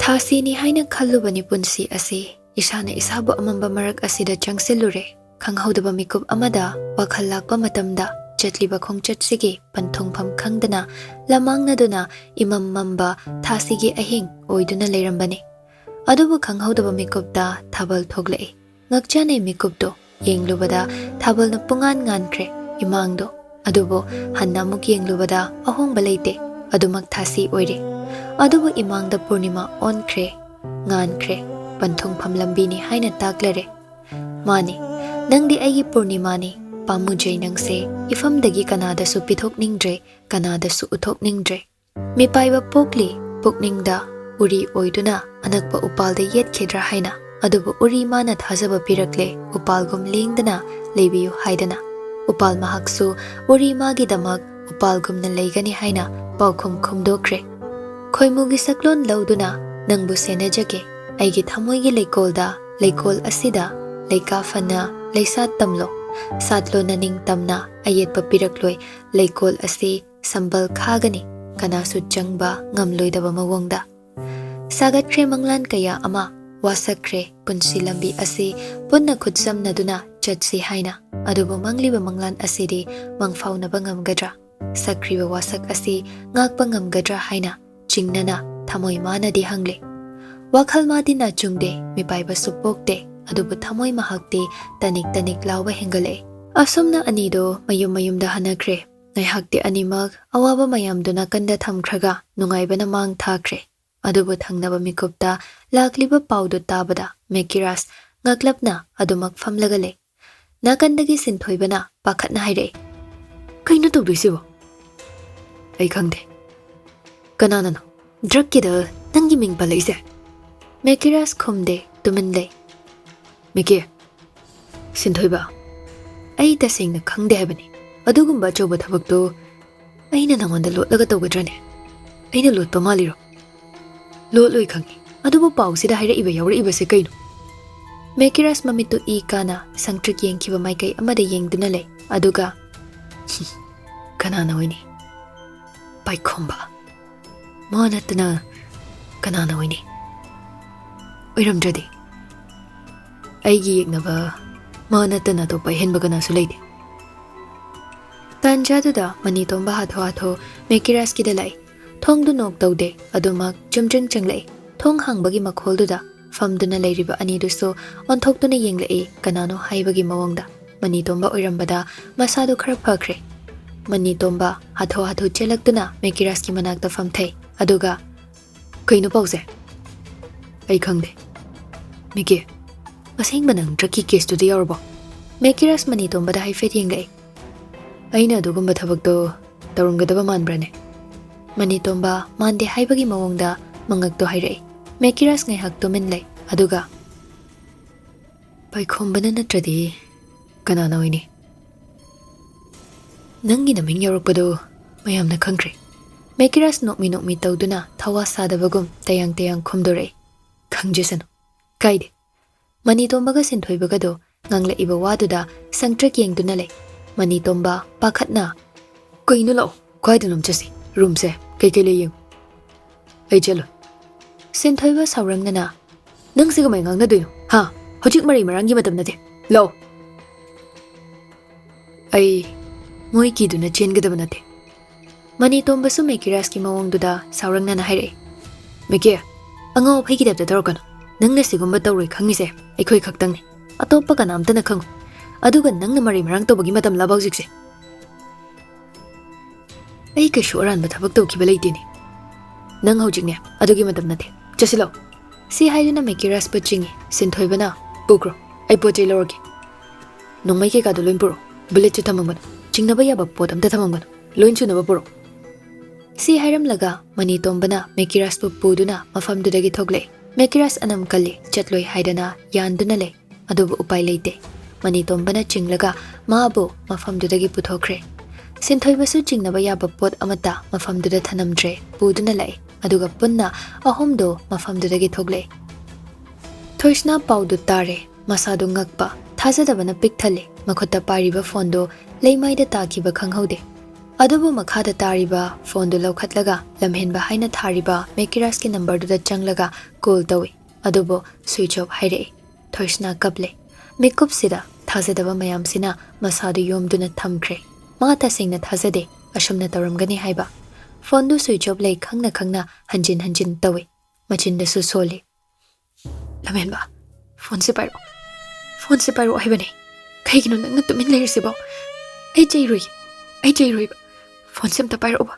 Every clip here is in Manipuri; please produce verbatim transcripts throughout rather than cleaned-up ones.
ꯊꯥꯁꯤꯅꯤ ꯍꯥꯏꯅ ꯈꯜꯂꯨꯕꯅꯤ ꯄꯨꯟꯁꯤ ꯑꯁꯤ꯫ ꯏꯁꯥꯅ ꯏꯁꯥꯕꯨ ꯑꯃꯝꯕ ꯃꯔꯛ ꯑꯁꯤꯗ ꯆꯪꯁꯤꯜꯂꯨꯔꯦ꯫ ꯈꯪꯍꯧꯗꯕ ꯃꯤꯀꯨꯞ ꯑꯃꯗ ꯋꯥꯈꯜ ꯂꯥꯛꯄ ꯃꯇꯝꯗ ꯆꯠꯂꯤꯕ ꯈꯣꯡꯆꯠꯁꯤꯒꯤ ꯄꯟꯊꯨꯡꯐꯝ ꯈꯪꯗꯅ ꯂꯃꯥꯡꯅꯗꯨꯅ ꯏꯃꯝ ꯃꯝꯕ ꯊꯥꯁꯤꯒꯤ ꯑꯍꯤꯡ ꯑꯣꯏꯗꯨꯅ ꯂꯩꯔꯝꯕꯅꯤ꯫ ꯑꯗꯨꯕꯨ ꯈꯪꯍꯧꯗꯕ ꯃꯤꯀꯨꯞꯇ ꯊꯥꯕꯜ ꯊꯣꯛꯂꯛꯏ꯫ ꯉꯛꯆꯥꯟꯅꯩ ꯃꯤꯀꯨꯞꯇꯣ ꯌꯦꯡꯂꯨꯕꯗ ꯊꯥꯕꯜꯅ ꯄꯨꯡꯉꯥꯟ ꯉꯥꯟꯈ꯭ꯔꯦ ꯏꯃꯥꯡꯗꯣ꯫ ꯑꯗꯨꯕꯨ ꯍꯟꯅ ꯑꯃꯨꯛ ꯌꯦꯡꯂꯨꯕꯗ ꯑꯍꯣꯡꯕ ꯂꯩꯇꯦ꯫ ꯑꯗꯨꯃꯛ ꯊꯥꯁꯤ ꯑꯣꯏꯔꯦ꯫ ꯑꯗꯨꯕꯨ ꯏꯃꯥꯡꯗ ꯄꯨꯔꯅꯤꯃꯥ ꯑꯣꯟꯈ꯭ꯔꯦ, ꯉꯥꯟꯈ꯭ꯔꯦ, ꯄꯟꯊꯨꯡꯐꯝ ꯂꯝꯕꯤꯅꯤ ꯍꯥꯏꯅ ꯇꯥꯛꯂꯔꯦ꯫ ꯃꯥꯅꯤ, ꯅꯪꯗꯤ ꯑꯩꯒꯤ ꯄꯨꯔꯅꯤꯃꯥꯅꯤ꯫ ꯄꯥꯝꯃꯨꯖꯩ ꯅꯪꯁꯦ ꯏꯐꯝꯗꯒꯤ ꯀꯅꯥꯗꯁꯨ ꯄꯤꯊꯣꯛꯅꯤꯡꯗ꯭ꯔꯦ, ꯀꯅꯥꯗꯁꯨ ꯎꯠꯊꯣꯛꯅꯤꯡꯗ꯭ꯔꯦ꯫ ꯃꯤꯄꯥꯏꯕ ꯄꯣꯛꯂꯤ ꯄꯨꯛꯅꯤꯡꯗ ꯎꯔꯤ ꯑꯣꯏꯗꯨꯅ ꯑꯅꯛꯄ ꯎꯄꯥꯜꯗ ꯌꯦꯠꯈꯤꯗ꯭ꯔꯥ ꯍꯥꯏꯅ꯫ ꯑꯗꯨꯕꯨ ꯎꯔꯤ ꯃꯥꯅ ꯊꯥꯖꯕ ꯄꯤꯔꯛꯂꯦ ꯎꯄꯥꯜꯒꯨꯝ ꯂꯦꯡꯗꯅ ꯂꯩꯕꯤꯌꯨ ꯍꯥꯏꯗꯅ꯫ ꯎꯄꯥꯜ ꯃꯍꯥꯛꯁꯨ ꯎꯔꯤ ꯃꯥꯒꯤꯗꯃꯛ ꯎꯄꯥꯜꯒꯨꯝꯅ ꯂꯩꯒꯅꯤ ꯍꯥꯏꯅ ꯄꯥꯎꯈꯨꯝ ꯈꯨꯝꯗꯣꯛꯈ꯭ꯔꯦ꯫ ꯈꯣꯏꯃꯨꯒꯤ ꯁꯛꯂꯣꯟ ꯂꯧꯗꯨꯅ ꯅꯪꯕꯨ ꯁꯦꯟꯅꯖꯒꯦ꯫ ꯑꯩꯒꯤ ꯊꯃꯣꯏꯒꯤ ꯂꯩꯀꯣꯜꯗ, ꯂꯩꯀꯣꯜ ꯑꯁꯤꯗ ꯂꯩꯀꯥ ꯐꯅ ꯂꯩꯁꯥꯠ ꯇꯝꯂꯣ꯫ ꯁꯥꯠꯂꯣ ꯅꯅꯤꯡ ꯇꯝꯅ ꯑꯌꯦꯠꯄ ꯄꯤꯔꯛꯂꯣꯏ꯫ ꯂꯩꯀꯣꯜ ꯑꯁꯤ ꯁꯝꯕꯜ ꯈꯥꯒꯅꯤ, ꯀꯅꯥꯁꯨ ꯆꯪꯕ ꯉꯝꯂꯣꯏꯗꯕ ꯃꯑꯣꯡꯗ꯫ ꯁꯥꯒꯠꯈ꯭ꯔꯦ ꯃꯪꯂꯥꯟ ꯀꯌꯥ ꯑꯃ, ꯋꯥꯁꯛꯈ꯭ꯔꯦ ꯄꯨꯟꯁꯤ ꯂꯝꯕꯤ ꯑꯁꯤ ꯄꯨꯟꯅ ꯈꯨꯠꯁꯝꯅꯗꯨꯅ ꯆꯠꯁꯤ ꯍꯥꯏꯅ꯫ ꯑꯗꯨꯕꯨ ꯃꯪꯂꯤꯕ ꯃꯪꯂꯥꯟ ꯑꯁꯤꯗꯤ ꯃꯪꯐꯥꯎꯅꯕ ꯉꯝꯒꯗ꯭ꯔꯥ? ꯁꯛꯈ꯭ꯔꯤꯕ ꯋꯥꯁꯛ ꯑꯁꯤ ꯉꯥꯛꯄ ꯉꯝꯒꯗ꯭ꯔꯥ ꯍꯥꯏꯅ ꯆꯤꯡꯅꯅ ꯊꯃꯣꯏ ꯃꯥꯅꯗꯤ ꯍꯪꯂꯦ꯫ ꯋꯥꯈꯜ ꯃꯥꯗꯤ ꯅꯥꯆꯨꯡꯗꯦ, ꯃꯤꯄꯥꯏꯕꯁꯨ ꯄꯣꯛꯇꯦ, ꯑꯗꯨꯕꯨ ꯊꯃꯣꯏ ꯃꯍꯥꯛꯇꯤ ꯇꯅꯤꯛ ꯇꯅꯤꯛ ꯂꯥꯎꯕ ꯍꯦꯟꯒꯠꯂꯛꯑꯦ꯫ ꯑꯁꯨꯝꯅ ꯑꯅꯤꯗꯣ ꯃꯌꯨꯝ ꯃꯌꯨꯝꯗ ꯍꯟꯅꯈ꯭ꯔꯦ꯫ ꯉꯥꯏꯍꯥꯛꯇꯤ ꯑꯅꯤꯃꯛ ꯑꯋꯥꯕ ꯃꯌꯥꯝꯗꯨ ꯅꯥꯀꯟꯗ ꯊꯝꯈ꯭ꯔꯒ ꯅꯨꯡꯉꯥꯏꯕꯅ ꯃꯥꯡ ꯊꯥꯈ꯭ꯔꯦ꯫ ꯑꯗꯨꯕꯨ ꯊꯪꯅꯕ ꯃꯤꯀꯨꯞꯇ ꯂꯥꯛꯂꯤꯕ ꯄꯥꯎꯗꯨ ꯇꯥꯕꯗ ꯃꯦꯀꯤꯔꯥꯁ ꯉꯛꯂꯞꯅ ꯑꯗꯨꯃꯛ ꯐꯝꯂꯒ ꯂꯩ꯫ ꯅꯥꯀꯟꯗꯒꯤ ꯁꯤꯟꯊꯣꯏꯕꯅ ꯄꯥꯈꯠꯅ ꯍꯥꯏꯔꯛꯏ, "ꯀꯩꯅꯣ ꯇꯧꯗꯣꯏꯁꯤꯕꯣ? ꯑꯩ ꯈꯪꯗꯦ꯫ ꯀꯅꯥꯅꯅꯣ ꯗ꯭ꯔꯛꯀꯤꯗ ꯅꯪꯒꯤ ꯃꯤꯡ ꯄꯜꯂꯛꯏꯁꯦ?" ꯃꯦꯀꯤꯔꯥꯁ ꯈꯨꯝꯗꯦ, ꯇꯨꯃꯤꯟ ꯂꯩ꯫ "ꯃꯦꯀꯤ, ꯁꯤꯟꯊꯣꯏꯕ, ꯑꯩ ꯇꯁꯦꯡꯅ ꯈꯪꯗꯦ ꯍꯥꯏꯕꯅꯤ꯫ ꯑꯗꯨꯒꯨꯝꯕ ꯑꯆꯧꯕ ꯊꯕꯛꯇꯨ ꯑꯩꯅ ꯅꯉꯣꯟꯗ ꯂꯣꯠꯂꯒ ꯇꯧꯒꯗ꯭ꯔꯅꯦ? ꯑꯩꯅ ꯂꯣꯠꯄ ꯃꯥꯜꯂꯤꯔꯣ? ꯂꯣꯠꯂꯣꯏ ꯈꯪꯉꯤ꯫ ꯑꯗꯨꯕꯨ ꯄꯥꯎꯁꯤꯗ ꯍꯥꯏꯔꯛꯏꯕ ꯌꯥꯎꯔꯛꯏꯕꯁꯦ ꯀꯩꯅꯣ?" ꯃꯦꯀꯤꯔꯥꯁ ꯃꯃꯤꯠꯇꯨ ꯏ ꯀꯥꯅ ꯁꯪꯇ꯭ꯔꯤꯛ ꯌꯦꯡꯈꯤꯕ ꯃꯥꯏꯀꯩ ꯑꯃꯗ ꯌꯦꯡꯗꯨꯅ ꯂꯩ꯫ ꯑꯗꯨꯒ, "ꯀꯅꯥꯅ ꯑꯣꯏꯅꯤ? ꯄꯥꯏꯈꯣꯝꯕ꯫ ꯃꯥ ꯅꯠꯇꯅ ꯀꯅꯥꯅ ꯑꯣꯏꯅꯤ?" ꯑꯣꯏꯔꯝꯗ꯭ꯔꯗꯤ? ꯑꯩꯒꯤ ꯌꯦꯛꯅꯕ ꯃꯥ ꯅꯠꯇꯅ ꯑꯇꯣꯞꯄ ꯑꯍꯦꯟꯕ ꯀꯅꯥꯁꯨ ꯂꯩꯇꯦ꯫ ꯇꯥꯟꯖꯥꯗꯨꯗ ꯃꯅꯤꯇꯣꯝꯕ ꯍꯥꯊꯨ ꯍꯥꯊꯨ ꯃꯦꯀꯤꯔꯥꯁꯀꯤꯗ ꯂꯥꯛꯏ꯫ ꯊꯣꯡꯗꯨ ꯅꯣꯛ ꯇꯧꯗꯦ, ꯑꯗꯨꯃꯛ ꯆꯨꯝꯗ꯭ꯔꯤꯡ ꯆꯪꯂꯛꯏ꯫ ꯊꯣꯡ ꯍꯥꯡꯕꯒꯤ ꯃꯈꯣꯜꯗꯨꯗ ꯐꯝꯗꯨꯅ ꯂꯩꯔꯤꯕ ꯑꯅꯤꯗꯨꯁꯨ ꯑꯣꯟꯊꯣꯛꯇꯨꯅ ꯌꯦꯡꯂꯛꯏ, ꯀꯅꯥꯅꯣ ꯍꯥꯏꯕꯒꯤ ꯃꯑꯣꯡꯗ꯫ ꯃꯅꯤꯇꯣꯝꯕ ꯑꯣꯏꯔꯝꯕꯗ ꯃꯁꯥꯗꯨ ꯈꯔ ꯐꯈ꯭ꯔꯦ꯫ ꯃꯅꯤꯇꯣꯝꯕ ꯍꯥꯊꯨ ꯍꯥꯊꯨ ꯆꯦꯜꯂꯛꯇꯨꯅ ꯃꯦꯀꯤꯔꯥꯁꯀꯤ ꯃꯅꯥꯛꯇ ꯐꯝꯊꯩ, ꯑꯗꯨꯒ, "ꯀꯩꯅꯣ ꯄꯥꯎꯁꯦ?" "ꯑꯩ ꯈꯪꯗꯦ꯫ ꯃꯤꯀꯤ, ꯑꯁꯦꯡꯕ ꯅꯪ ꯗ꯭ꯔꯛꯀꯤ ꯀꯦꯁꯇꯨꯗ ꯌꯥꯎꯔꯕꯣ?" ꯃꯦꯀꯤꯔꯥꯁ ꯃꯅꯤꯇꯣꯝꯕꯗ ꯍꯥꯏꯐꯦꯠ ꯌꯦꯡꯂꯛꯏ꯫ "ꯑꯩꯅ ꯑꯗꯨꯒꯨꯝꯕ ꯊꯕꯛꯇꯣ ꯇꯧꯔꯝꯒꯗꯕ ꯃꯥꯟꯕ꯭ꯔꯅꯦ?" ꯃꯅꯤꯇꯣꯝꯕ ꯃꯥꯟꯗꯦ ꯍꯥꯏꯕꯒꯤ ꯃꯑꯣꯡꯗ ꯃꯉꯛꯇꯣ ꯍꯥꯏꯔꯛꯏ꯫ ꯃꯦꯀꯤꯔꯥꯁ ꯉꯥꯏꯍꯥꯛ ꯇꯨꯃꯤꯟ ꯂꯩ, ꯑꯗꯨꯒ, "ꯄꯥꯏꯈꯣꯝꯕꯅ ꯅꯠꯇ꯭ꯔꯗꯤ ꯀꯅꯥꯅ ꯑꯣꯏꯅꯤ? ꯅꯪꯒꯤ ꯅꯃꯤꯡ ꯌꯥꯎꯔꯛꯄꯗꯨ ꯃꯌꯥꯝꯅ ꯈꯪꯈ꯭ꯔꯦ꯫" ꯃꯦꯀꯤꯔꯥꯁ ꯅꯣꯛꯃꯤ ꯅꯣꯛꯃꯤ ꯇꯧꯗꯨꯅ ꯊꯋꯥ ꯁꯥꯗꯕꯒꯨꯝ ꯇꯌꯥꯡ ꯇꯌꯥꯡ ꯈꯨꯝꯗꯣꯔꯛꯏ꯫ "ꯈꯪꯖꯁꯅꯨ, ꯀꯥꯏꯗꯦ꯫" ꯃꯅꯤꯇꯣꯝꯕꯒ ꯁꯤꯟꯊꯣꯏꯕꯒꯗꯣ ꯉꯥꯡꯂꯛꯏꯕ ꯋꯥꯗꯨꯗ ꯁꯪꯇ꯭ꯔꯤꯛ ꯌꯦꯡꯗꯨꯅ ꯂꯩ꯫ ꯃꯅꯤꯇꯣꯝꯕ ꯄꯥꯈꯠꯅ, "ꯀꯩꯅꯣ, ꯂꯥꯛꯑꯣ, ꯀꯥꯏꯗꯅꯣꯝ ꯆꯠꯁꯤ, ꯔꯨꯝꯁꯦ ꯀꯩꯀꯩ ꯂꯩ ꯌꯦꯡꯉꯨ꯫" "ꯑꯩ ꯆꯠꯂꯣꯏ꯫" ꯁꯤꯟꯊꯣꯏꯕ ꯁꯥꯎꯔꯪꯅꯅ, "ꯅꯪꯁꯦ ꯀꯃꯥꯏ ꯉꯥꯡꯅꯗꯣꯏꯅꯣ, ꯍꯥ? ꯍꯧꯖꯤꯛ ꯃꯔꯩ ꯃꯔꯥꯡꯒꯤ ꯃꯇꯝ ꯅꯠꯇꯦ꯫ ꯂꯥꯛꯑꯣ꯫" "ꯑꯩ ꯃꯣꯏ ꯀꯤꯗꯨꯅ ꯆꯦꯟꯒꯗꯕ ꯅꯠꯇꯦ꯫" ꯃꯅꯤꯇꯣꯝꯕꯁꯨ ꯃꯦꯀꯤꯔꯥꯁꯀꯤ ꯃꯑꯣꯡꯗꯨꯗ ꯁꯥꯎꯔꯪꯅꯅ ꯍꯥꯏꯔꯛꯏ꯫ "ꯃꯦꯀꯤ, ꯑꯉꯥꯎ ꯑꯐꯩꯒꯤ ꯇꯥꯏꯞꯇ ꯇꯧꯔꯛꯀꯅꯨ꯫ ꯅꯪꯅ ꯁꯤꯒꯨꯝꯕ ꯇꯧꯔꯣꯏ ꯈꯪꯉꯤꯁꯦ ꯑꯩꯈꯣꯏ ꯈꯛꯇꯪꯅꯤ꯫ ꯑꯇꯣꯞꯄ ꯀꯅꯥꯝꯇꯅ ꯈꯪꯉꯣꯏ꯫ ꯑꯗꯨꯒ ꯅꯪꯅ ꯃꯔꯩ ꯃꯔꯥꯡ ꯇꯧꯕꯒꯤ ꯃꯇꯝꯂꯕ ꯍꯧꯖꯤꯛꯁꯦ?" "ꯑꯩ ꯀꯩꯁꯨ ꯑꯔꯥꯟꯕ ꯊꯕꯛ ꯇꯧꯈꯤꯕ ꯂꯩꯇꯦꯅꯦ꯫ ꯅꯪ ꯍꯧꯖꯤꯛꯅꯦ ꯑꯗꯨꯒꯤ ꯃꯇꯝ ꯅꯠꯇꯦ꯫ ꯆꯠꯁꯤꯜꯂꯣ꯫" ꯁꯤ ꯍꯥꯏꯗꯨꯅ ꯃꯦꯀꯤꯔꯥꯁꯄꯨ ꯆꯤꯡꯏ꯫ ꯁꯤꯟꯊꯣꯏꯕꯅ, "ꯄꯨꯈ꯭ꯔꯣ, ꯑꯩ ꯄꯣꯠ ꯆꯩ ꯂꯧꯔꯒꯦ꯫ ꯅꯣꯡꯃꯩ ꯀꯩꯀꯥꯗꯣ ꯂꯣꯏ ꯄꯨꯔꯛꯑꯣ꯫ ꯕꯨꯂꯦꯠꯁꯨ ꯊꯝꯃꯝꯒꯅꯨ꯫ ꯆꯤꯡꯅꯕ ꯌꯥꯕ ꯄꯣꯠ ꯑꯝꯇ ꯊꯝꯃꯝꯒꯅꯨ꯫ ꯂꯣꯏ ꯁꯨꯅꯕ ꯄꯨꯔꯛꯑꯣ꯫" ꯁꯤ ꯍꯥꯏꯔꯝꯂꯒ ꯃꯅꯤꯇꯣꯝꯕꯅ ꯃꯦꯀꯤꯔꯥꯁꯄꯨ ꯄꯨꯗꯨꯅ ꯃꯐꯝꯗꯨꯗꯒꯤ ꯊꯣꯛꯂꯛꯏ꯫ ꯃꯦꯀꯤꯔꯥꯁ ꯑꯅꯝ ꯀꯜꯂꯤ, ꯆꯠꯂꯣꯏ ꯍꯥꯏꯗꯅ ꯌꯥꯟꯗꯨꯅ ꯂꯩ꯫ ꯑꯗꯨꯕꯨ ꯎꯄꯥꯏ ꯂꯩꯇꯦ꯫ ꯃꯅꯤꯇꯣꯝꯕꯅ ꯆꯤꯡꯂꯒ ꯃꯥꯕꯨ ꯃꯐꯝꯗꯨꯗꯒꯤ ꯄꯨꯊꯣꯛꯈ꯭ꯔꯦ꯫ ꯁꯤꯟꯊꯣꯏꯕꯁꯨ ꯆꯤꯡꯅꯕ ꯌꯥꯕ ꯄꯣꯠ ꯑꯃꯠꯇ ꯃꯐꯝꯗꯨꯗ ꯊꯅꯝꯗ꯭ꯔꯦ, ꯄꯨꯗꯨꯅ ꯂꯥꯛꯏ꯫ ꯑꯗꯨꯒ ꯄꯨꯟꯅ ꯑꯍꯨꯝꯗꯣ ꯃꯐꯝꯗꯨꯗꯒꯤ ꯊꯣꯛꯂꯛꯏ꯫ ꯊꯣꯏꯁꯅꯥ ꯄꯥꯎꯗꯨ ꯇꯥꯔꯦ꯫ ꯃꯁꯥꯗꯨ ꯉꯛꯄ, ꯊꯥꯖꯗꯕꯅ ꯄꯤꯛ ꯊꯜꯂꯤ꯫ ꯃꯈꯨꯠꯇ ꯄꯥꯏꯔꯤꯕ ꯐꯣꯟꯗꯨ ꯂꯩꯃꯥꯏꯗ ꯇꯥꯈꯤꯕ ꯈꯪꯍꯧꯗꯦ꯫ ꯑꯗꯨꯕꯨ ꯃꯈꯥꯗ ꯇꯥꯔꯤꯕ ꯐꯣꯟꯗꯨ ꯂꯧꯈꯠꯂꯒ ꯂꯝꯍꯦꯟꯕ ꯍꯥꯏꯅ ꯊꯥꯔꯤꯕ ꯃꯦꯀꯤꯔꯥꯁꯀꯤ ꯅꯝꯕꯔꯗꯨꯗ ꯆꯪꯂꯒ ꯀꯣꯜ ꯇꯧꯏ꯫ ꯑꯗꯨꯕꯨ switch off ꯍꯥꯏꯔꯛꯏ꯫ ꯊꯣꯏꯁꯅꯥ ꯀꯞꯂꯦ꯫ ꯃꯤꯀꯨꯞꯁꯤꯗ ꯊꯥꯖꯗꯕ ꯃꯌꯥꯝꯁꯤꯅ ꯃꯁꯥꯗꯨ ꯌꯣꯝꯗꯨꯅ ꯊꯝꯈ꯭ꯔꯦ꯫ ꯃꯥ ꯇꯁꯦꯡꯅ ꯊꯥꯖꯗꯦ ꯑꯁꯨꯝꯅ ꯇꯧꯔꯝꯒꯅꯤ ꯍꯥꯏꯕ꯫ ꯐꯣꯟꯗꯨ switch off ꯂꯩ ꯈꯪꯅ ꯈꯪꯅ ꯍꯟꯖꯤꯟ ꯍꯟꯖꯤꯟ ꯇꯧꯏ꯫ ꯃꯆꯤꯟꯗꯁꯨ ꯁꯣꯜꯂꯤ꯫ "ꯂꯝꯍꯦꯟꯕ, ꯐꯣꯟꯁꯦ ꯄꯥꯏꯔꯛꯑꯣ꯫ ꯐꯣꯟꯁꯦ ꯄꯥꯏꯔꯛꯑꯣ ꯍꯥꯏꯕꯅꯦ꯫ ꯀꯩꯒꯤꯅꯣ ꯅꯪꯅ ꯇꯨꯃꯤꯟ ꯂꯩꯔꯤꯁꯤꯕꯣ? ꯑꯩ ꯆꯩꯔꯣꯏꯒꯦ꯫ ꯑꯩ ꯆꯩꯔꯣꯏꯕ꯫ ꯐꯣꯟꯁꯦ ꯑꯝꯇ ꯄꯥꯏꯔꯛꯑꯣꯕ꯫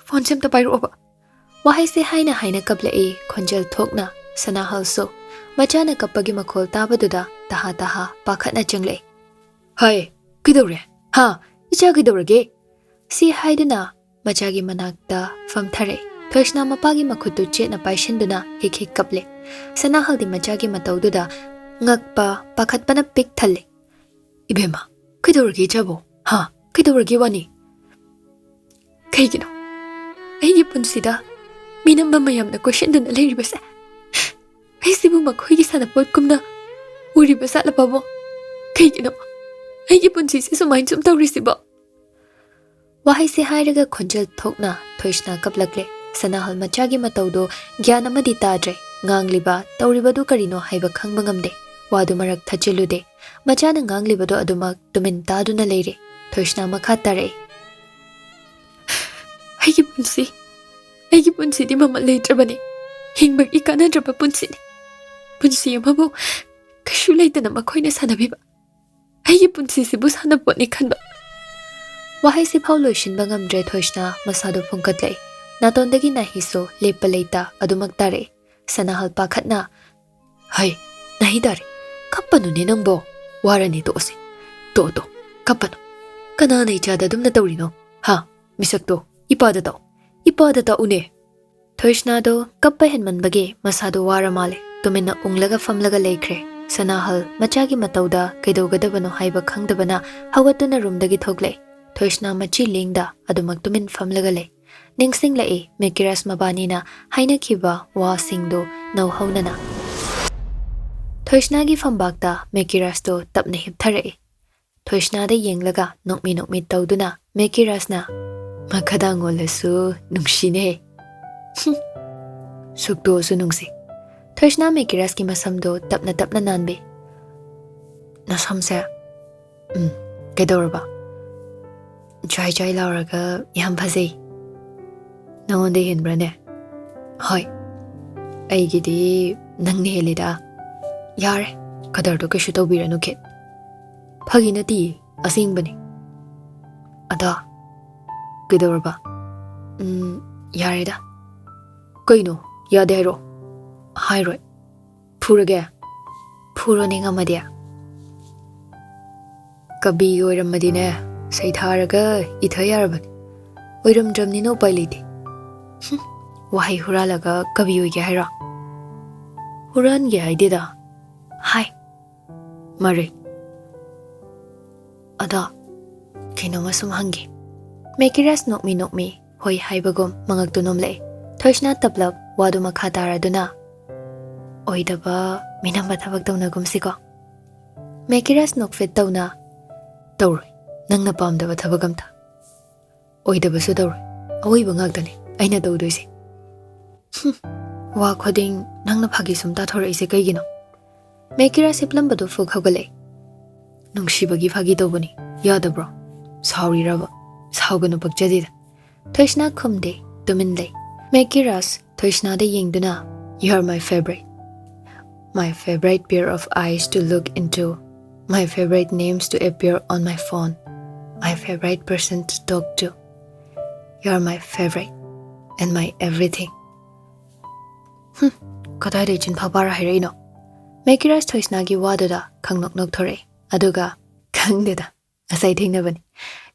ꯐꯣꯟꯁꯦ ꯑꯝꯇ ꯄꯥꯏꯔꯛꯑꯣꯕ"꯫ ꯋꯥꯍꯩꯁꯦ ꯍꯥꯏꯅ ꯍꯥꯏꯅ ꯀꯞꯂꯛꯏ, ꯈꯣꯟꯖꯦꯜ ꯊꯣꯛꯅ꯫ ꯁꯅꯥꯍꯜꯁꯨ ꯃꯆꯥꯅ ꯀꯞꯄꯒꯤ ꯃꯈꯣꯜ ꯇꯥꯕꯗꯨꯗ ꯇꯍꯥ ꯇꯍꯥ ꯄꯥꯈꯠꯅ ꯆꯪꯂꯛꯏ꯫ "ꯍꯥꯏ, ꯀꯩꯗꯧꯔꯦ? ꯍꯥ? ꯏꯆꯥ ꯀꯩꯗꯧꯔꯒꯦ?" ꯁꯤ ꯍꯥꯏꯗꯨꯅ ꯃꯆꯥꯒꯤ ꯃꯅꯥꯛꯇ ꯐꯝꯊꯔꯛꯏ꯫ ꯊꯣꯏꯁꯅꯥ ꯃꯄꯥꯒꯤ ꯃꯈꯨꯠꯇꯨ ꯆꯦꯠꯅ ꯄꯥꯏꯁꯤꯟꯗꯨꯅ ꯍꯤꯛ ꯍꯤꯛ ꯀꯞꯂꯦ꯫ ꯁꯅꯥꯍꯜꯗꯤ ꯃꯆꯥꯒꯤ ꯃꯇꯧꯗꯨꯗ ꯉꯛꯄ, ꯄꯥꯈꯠꯄꯅ ꯄꯤꯛ ꯊꯜꯂꯦ꯫ "ꯏꯕꯦꯝꯃ, ꯀꯩꯗꯧꯔꯒꯦ ꯏꯆꯥꯕꯣ? ꯍꯥ? ꯀꯩꯗꯧꯔꯒꯦ ꯋꯥꯅꯤ? ꯀꯩꯒꯤꯅꯣ ꯑꯩꯒꯤ ꯄꯨꯟꯁꯤꯗ ꯃꯤꯅꯝꯕ ꯃꯌꯥꯝꯅ ꯀꯣꯏꯁꯤꯟꯗꯨꯅ ꯂꯩꯔꯤꯕꯁꯦ? ꯑꯩꯁꯤꯕꯨ ꯃꯈꯣꯏꯒꯤ ꯁꯥꯟꯅꯄꯣꯠꯀꯨꯝꯅ ꯎꯔꯤꯕ ꯖꯥꯠꯂꯕꯕꯣ? ꯀꯩꯒꯤꯅꯣ ꯑꯩꯒꯤ ꯄꯨꯟꯁꯤꯁꯦ ꯁꯨꯃꯥꯏꯅ ꯁꯨꯝ ꯇꯧꯔꯤꯁꯤꯕꯣ?" ꯋꯥꯍꯩꯁꯦ ꯍꯥꯏꯔꯒ ꯈꯣꯟꯖꯦꯜ ꯊꯣꯛꯅ ꯊꯣꯏꯁꯅꯥ ꯀꯞꯂꯛꯂꯦ꯫ ꯁꯅꯥꯍꯜ ꯃꯆꯥꯒꯤ ꯃꯇꯧꯗꯣ ꯒ꯭ꯌꯥꯟ ꯑꯃꯗꯤ ꯇꯥꯗ꯭ꯔꯦ꯫ ꯉꯥꯡꯂꯤꯕ, ꯇꯧꯔꯤꯕꯗꯨ ꯀꯔꯤꯅꯣ ꯍꯥꯏꯕ ꯈꯪꯕ ꯉꯝꯗꯦ꯫ ꯋꯥꯗꯨ ꯃꯔꯛ ꯊꯠꯆꯤꯜꯂꯨꯗꯦ꯫ ꯃꯆꯥꯅ ꯉꯥꯡꯂꯤꯕꯗꯨ ꯑꯗꯨꯃꯛ ꯇꯨꯃꯤꯟ ꯇꯥꯗꯨꯅ ꯂꯩꯔꯦ꯫ ꯊꯣꯏꯁꯅꯥ ꯃꯈꯥ ꯇꯥꯔꯛꯏ꯫ "ꯑꯩꯒꯤ ꯄꯨꯟꯁꯤ, ꯑꯩꯒꯤ ꯄꯨꯟꯁꯤꯗꯤ ꯃꯃꯜ ꯂꯩꯇ꯭ꯔꯕꯅꯤ꯫ ꯍꯤꯡꯕꯒꯤ ꯀꯥꯟꯅꯗ꯭ꯔꯕ ꯄꯨꯟꯁꯤꯅꯤ꯫ ꯄꯨꯟꯁꯤ ꯑꯃꯕꯨ ꯀꯩꯁꯨ ꯂꯩꯇꯅ ꯃꯈꯣꯏꯅ ꯁꯥꯟꯅꯕꯤꯕ ꯑꯩꯒꯤ ꯄꯨꯟꯁꯤꯁꯤꯕꯨ ꯁꯥꯟꯅꯄꯣꯠꯅꯤ ꯈꯟꯕ"꯫ ꯋꯥꯍꯩꯁꯤꯐꯥꯎ ꯂꯣꯏꯁꯤꯟꯕ ꯉꯝꯗ꯭ꯔꯦ ꯊꯣꯏꯁꯅꯥ ꯃꯁꯥꯗꯨ ꯐꯨꯡꯀꯠꯂꯛꯏ꯫ ꯅꯥꯇꯣꯟꯗꯒꯤ ꯅꯥꯍꯤꯁꯨ ꯂꯦꯞꯄ ꯂꯩꯇ ꯑꯗꯨꯃꯛ ꯇꯥꯔꯛꯏ꯫ ꯁꯅꯥꯍꯜ ꯄꯥꯈꯠꯅ, "ꯍꯩ, ꯅꯥꯍꯤ ꯇꯥꯔꯦ꯫ ꯀꯞꯄꯅꯨꯅꯦ ꯅꯪꯕꯣ꯫ ꯋꯥꯔꯅꯤ, ꯇꯣꯛꯑꯁꯤ꯫ ꯇꯣꯛꯑꯣ, ꯇꯣꯛꯑꯣ, ꯀꯞꯄꯅꯨ꯫ ꯀꯅꯥꯅ ꯏꯆꯥꯗ ꯑꯗꯨꯝꯅ ꯇꯧꯔꯤꯅꯣ? ꯍꯥ? ꯃꯤꯁꯛꯇꯣ ꯏꯄꯥꯗ ꯇꯥꯛꯑꯣ꯫ ꯏꯄꯥꯗ ꯇꯥꯛꯎꯅꯦ"꯫ ꯊꯣꯏꯁꯅꯥꯗꯣ ꯀꯞꯄ ꯍꯦꯟꯃꯟꯕꯒꯤ ꯃꯁꯥꯗꯣ ꯋꯥꯔ ꯃꯥꯜꯂꯦ꯫ ꯇꯨꯃꯤꯟꯅ ꯎꯪꯂꯒ ꯐꯝꯂꯒ ꯂꯩꯈ꯭ꯔꯦ꯫ ꯁꯅꯥꯍꯜ ꯃꯆꯥꯒꯤ ꯃꯇꯧꯗ ꯀꯩꯗꯧꯒꯗꯕꯅꯣ ꯍꯥꯏꯕ ꯈꯪꯗꯕꯅ ꯍꯧꯒꯠꯇꯨꯅ ꯔꯨꯝꯗꯒꯤ ꯊꯣꯛꯂꯛꯏ꯫ ꯊꯣꯏꯁꯅꯥ ꯃꯆꯤ ꯂꯦꯡꯗ ꯑꯗꯨꯃꯛ ꯇꯨꯃꯤꯟ ꯐꯝꯂꯒ ꯂꯩ꯫ ꯅꯤꯡꯁꯤꯡꯂꯛꯏ ꯃꯦꯀꯤꯔꯥꯁ ꯃꯕꯥꯅꯤꯅ ꯍꯥꯏꯅꯈꯤꯕ ꯋꯥꯁꯤꯡꯗꯨ ꯅꯧꯍꯧꯅꯅ꯫ ꯊꯣꯏꯁꯅꯥꯒꯤ ꯐꯝꯕꯥꯛꯇ ꯃꯦꯀꯤꯔꯥꯁꯇꯣ ꯇꯞꯅ ꯍꯤꯞꯊꯔꯛꯏ꯫ ꯊꯣꯏꯁꯅꯥꯗ ꯌꯦꯡꯂꯒ ꯅꯣꯛꯃꯤ ꯅꯣꯛꯃꯤ ꯇꯧꯗꯨꯅ ꯃꯦꯀꯤꯔꯥꯁꯅ, "ꯃꯈꯥꯗꯥꯡ ꯑꯣꯜꯂꯁꯨ ꯅꯨꯡꯁꯤꯅꯦ꯫ ꯍꯨꯝ, ꯁꯨꯛꯇꯣꯛꯑꯁꯨ ꯅꯨꯡꯁꯤ꯫ ꯊꯣꯏꯁꯅꯥ ꯃꯦꯀꯤꯔꯥꯁꯀꯤ ꯃꯁꯝꯗꯣ ꯇꯞꯅ ꯇꯞꯅ ꯅꯥꯟꯕꯤ꯫ "ꯅꯁꯝꯁꯦ, ꯎꯝ, ꯀꯩꯗꯧꯔꯕ? ꯖ꯭ꯋꯥꯏ ꯖ꯭ꯋꯥꯏ ꯂꯥꯎꯔꯒ ꯌꯥꯝ ꯐꯖꯩ꯫ ꯅꯉꯣꯟꯗ ꯍꯦꯟꯕ꯭ꯔꯥꯅꯦ?" "ꯍꯣꯏ, ꯑꯩꯒꯤꯗꯤ ꯅꯪꯅ ꯍꯦꯜꯂꯤꯗ꯫ ꯌꯥꯔꯦ, ꯀꯗꯔꯗꯣ ꯀꯩꯁꯨ ꯇꯧꯕꯤꯔꯅꯨ, ꯈꯤꯠ꯫ ꯐꯥꯒꯤ ꯅꯠꯇꯤꯌꯦ, ꯑꯁꯦꯡꯕꯅꯦ꯫ ꯑꯗꯣ, ꯀꯩꯗꯧꯔꯕ?" "ꯎꯝ, ꯌꯥꯔꯦꯗ꯫" "ꯀꯩꯅꯣ, ꯌꯥꯗꯦ ꯍꯥꯏꯔꯣ?" "ꯍꯥꯏꯔꯣꯏ꯫" "ꯐꯨꯔꯒꯦ?" "ꯐꯨꯔꯣꯅꯦ, ꯉꯝꯃꯗꯤ꯫" "ꯀꯕꯤ ꯑꯣꯏꯔꯝꯃꯗꯤꯅꯦ, ꯁꯩꯊꯥꯔꯒ ꯏꯊ ꯌꯥꯔꯕꯅꯤ꯫ ꯑꯣꯏꯔꯝꯗ꯭ꯔꯕꯅꯤꯅ ꯎꯄꯥꯏ ꯂꯩꯇꯦ꯫" "ꯍꯨꯝ, ꯋꯥꯍꯩ ꯍꯨꯔꯥꯜꯂꯒ ꯀꯕꯤ ꯑꯣꯏꯒꯦ ꯍꯥꯏꯔꯣ?" "ꯍꯨꯔꯥꯟꯒꯦ ꯍꯥꯏꯗꯦꯗ꯫ ꯍꯥꯏ, ꯃꯔꯩ꯫ ꯑꯗꯣ, ꯀꯩꯅꯣꯝꯃ ꯁꯨꯝ ꯍꯪꯒꯦ꯫" ꯃꯦꯀꯤꯔꯥꯁ ꯅꯣꯛꯃꯤ ꯅꯣꯛꯃꯤ ꯍꯣꯏ ꯍꯥꯏꯕꯒꯨꯝ ꯃꯉꯛꯇꯨ ꯅꯣꯝꯂꯛꯏ꯫ ꯊꯣꯏꯁꯅꯥ ꯇꯞꯂꯞ ꯋꯥꯗꯨ ꯃꯈꯥ ꯇꯥꯔꯗꯨꯅ, "ꯑꯣꯏꯗꯕ, ꯃꯤꯅꯝꯕ ꯊꯕꯛ ꯇꯧꯅꯒꯨꯝꯁꯤꯀꯣ꯫" ꯃꯦꯀꯤꯔꯥꯁ ꯅꯣꯛꯐꯦꯠ ꯇꯧꯅ, "ꯇꯧꯔꯣꯏ, ꯅꯪꯅ ꯄꯥꯝꯗꯕ ꯊꯕꯛ ꯑꯝꯇ꯫ ꯑꯣꯏꯗꯕꯁꯨ ꯇꯧꯔꯣꯏ, ꯑꯑꯣꯏꯕ ꯉꯥꯛꯇꯅꯤ ꯑꯩꯅ ꯇꯧꯗꯣꯏꯁꯦ꯫" "ꯍꯨꯝ, ꯋꯥ ꯈꯨꯗꯤꯡ ꯅꯪꯅ ꯐꯥꯒꯤ ꯁꯨꯝ ꯇꯥꯊꯣꯔꯛꯏꯁꯦ ꯀꯩꯒꯤꯅꯣ?" ꯃꯦꯀꯤꯔꯥꯁ ꯍꯤꯞꯂꯝꯕꯗꯨ ꯐꯨꯛ ꯍꯧꯒꯠꯂꯛꯏ꯫ "ꯅꯨꯡꯁꯤꯕꯒꯤ ꯐꯥꯒꯤ ꯇꯧꯕꯅꯤ, ꯌꯥꯗꯕ꯭ꯔꯣ? ꯁꯥꯎꯔꯤꯔꯕ?" "ꯁꯥꯎꯒꯅꯨ, ꯄꯛꯆꯗꯦꯗ꯫" ꯊꯣꯏꯁꯅꯥ ꯈꯨꯝꯗꯦ, ꯇꯨꯃꯤꯟ ꯂꯩ꯫ ꯃꯦꯀꯤꯔꯥꯁ ꯊꯣꯏꯁꯅꯥꯗ ꯌꯦꯡꯗꯨꯅ, "You are my favorite. My favorite pair of eyes to look into. My favorite names to appear on my phone. My favorite person to talk to. You are my favorite and my everything." "ꯍꯨꯝ, ꯀꯗꯥꯏꯗꯩ ꯆꯤꯟꯐꯥ ꯄꯥꯔ ꯍꯥꯏꯔꯛꯏꯅꯣ?" ꯃꯦꯀꯤꯔꯥꯁ ꯊꯣꯏꯁꯅꯥꯒꯤ ꯋꯥꯗꯨꯗ ꯈꯪꯅꯣꯛ ꯅꯣꯛꯊꯣꯔꯛꯏ꯫ ꯑꯗꯨꯒ, "ꯈꯪꯗꯦꯗ, ꯉꯁꯥꯏ ꯊꯦꯡꯅꯕꯅꯤ